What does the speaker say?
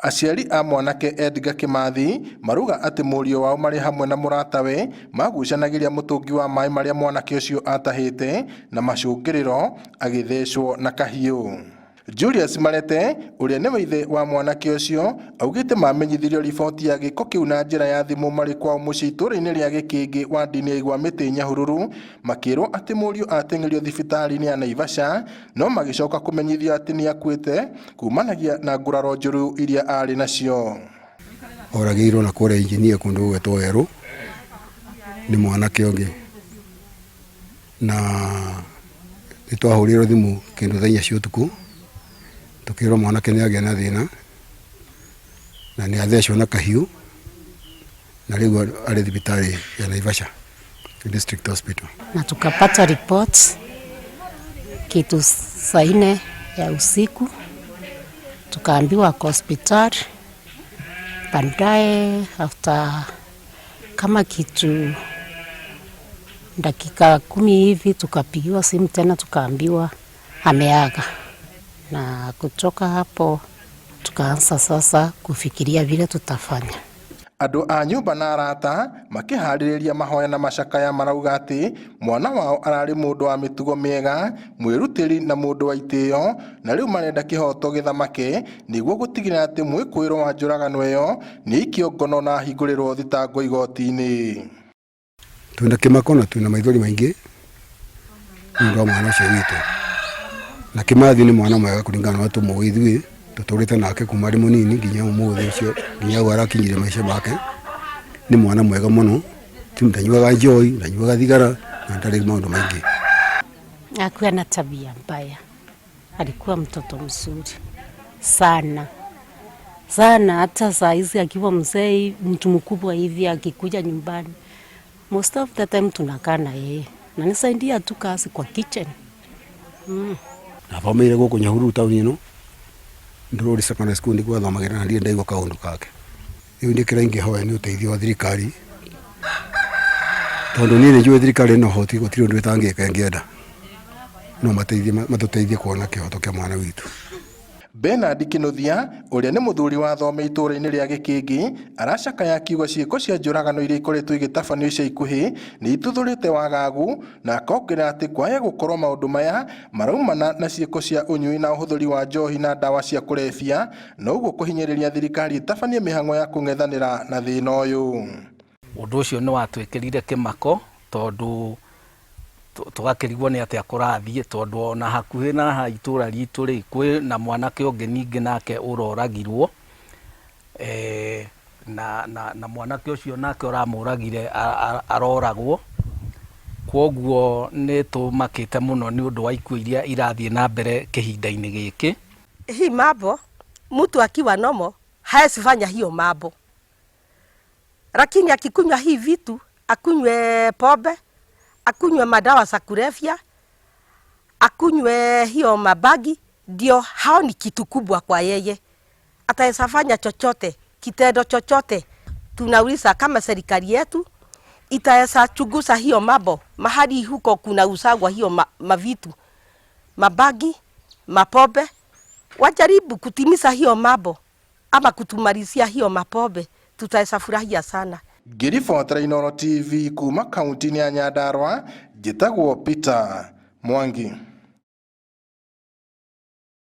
Aciari a mwanake Edgar Kimathi marauga atĩ mũriũ wao marĩ hamwe na mũratawe magucanagĩria mũtũngi wa maĩ marĩa mwanake ũcio atahĩte na macũngĩrĩro agĩthecwo na kahiũ. Julius Marete ũrĩa nĩwe ithe wa mwanake ũcio augĩte mamenyithirio riboti ya gĩko kĩu na njĩra ya thimũ marĩ kwao mũciĩ itũũra-inĩ rĩa Gĩkĩngĩ wadi-inĩ ya Igwamĩtĩ Nyahururu, makĩrwo atĩ mũriũ ateng'erio thibitarĩ-inĩ ya Naivasha no magĩcoka kũmenyithio atĩ nĩ akuĩte kumanagia na nguraro njũru iria arĩ nacio. Oragĩirwo na kũrĩa injinia kũndũ gũgwĩtwo Werũ nĩ mwanake ũngĩ, na nĩ twahũrĩirwo thimũ kĩndũ thaa inya cia ũtukũ tũkĩrwo mwanake nĩ agĩa na thĩna na nĩ athecwo na kahiũ na rĩu arĩ thibitarĩ ya Naivasha District Hospital. Na tukapata report kitu saa 4 ya usiku, tukaambiwa kwa hospitali. Baadaye after kama kitu dakika 10 hivi tukapigiwa simu tena tukaambiwa ameaga. Na kutoka hapo tukaanza sasa kufikiria vile tutafanya. Andũ a nyũmba na arata makĩharĩrĩria mahoya na macakaya marauga atĩ mwana wao ararĩ mũndũ wa mĩtugo mĩega, mwĩrutĩri na mũndũ wa itĩo, na rĩu marenda kĩhoto gĩthamake nĩguo gũtigĩrĩra atĩ mwĩkũĩrwo wa njũragano ĩyo nĩ aikio ngono na ahingũrĩrwo thitango igoti-inĩ. Twĩna kĩmako na twĩna maithori maingĩ nĩ ũndũ wa mwana ũcio witũ, na Kĩmathi nĩ mwana mwega kũringana na ũrĩa tũmũĩ ithuĩ tũtũrĩte nake kuma arĩ mũnini nginya ũmũthĩ ũcio nginya hau arakinyire maica make. Nĩ mwana mwega mũno, ndanyuaga njohi, ndanyuaga thigara na ndarĩ maũndũ maingĩ. Hakuwa na tabia mbaya, alikuwa mtoto mzuri sana sana. Hata saa hizi akiwa mzee, mtu mkubwa hivi, akikuja nyumbani, most of the time tunakaa na yeye, nanisaidia tu kazi kwa kitchen. Na athomeire gũkũ Nyahururu taũni ĩno, Ndũrũri Secondary School nĩkuo athomagĩra na ndirĩ ndaigua kaũndũ kake. Rĩu niĩ kĩrĩa ingĩhoya nĩ ũteithio wa thirikari, tondũ niĩ nĩ njũĩ thirikari ĩna ũhoti gũtirĩ ũndũ ĩtangĩka ĩngĩenda, no mateithie matũteithie kuona kĩhoto kĩa mwana witũ. Bernard Kinuthia ũrĩa nĩ mũthuri wa thome itũũra-inĩ rĩa Gĩkĩngĩ aracakaya akiuga ciĩko cia njũragano iria ikoretwo igĩtabanio ica ikuhĩ nĩ ituthũrĩte wagagu, na akongerera atĩ kwaya gũkorwo maũndũ maya maraumana na ciĩko cia ũnyui na ũhũthĩri wa njohi na ndawa cia kũrebia, noguo kũhinyĩrĩria thirikari ĩtabanie mĩhang'o ya kũng'ethanĩra na thĩna ũyũ. Ũndũ ũcio nĩ watwĩkĩrire kĩmako tondũ tũgakĩrigwo nĩ atĩa kũrathiĩ, tondũ ona hakuhĩ na haha itũra ritũ rĩ, kwĩ na mwanake ũngĩ ningĩ nake ũroragirwo, na mwanake ũcio nake ũramũragire aroragwo. Kwoguo nĩ tũmakĩte mũno nĩ ũndũ wa ikuũ iria irathiĩ na mbere kĩhinda-inĩ gĩkĩ. Hii mambo mtu akiwa normal haezi fanya hiyo mambo, lakini akikunywa hii vitu, akunywe pombe, akunywe madawa za kulevya, akunywe hiyo mabangi, ndio haoni kitu kubwa kwa yeye, ataweza fanya chochote, kitendo chochote. Tunauliza kama serikali yetu itaweza chunguza hiyo mambo, mahali huko kuna usagwa hiyo mavitu, mabangi, mapombe, wajaribu kutimiza hiyo mambo ama kutumalizia hiyo mapombe, tutaweza furahia sana. Ngĩribotera Inooro TV kuma kaunti-inĩ ya Nyandarua, njĩtagwo Peter Mwangi.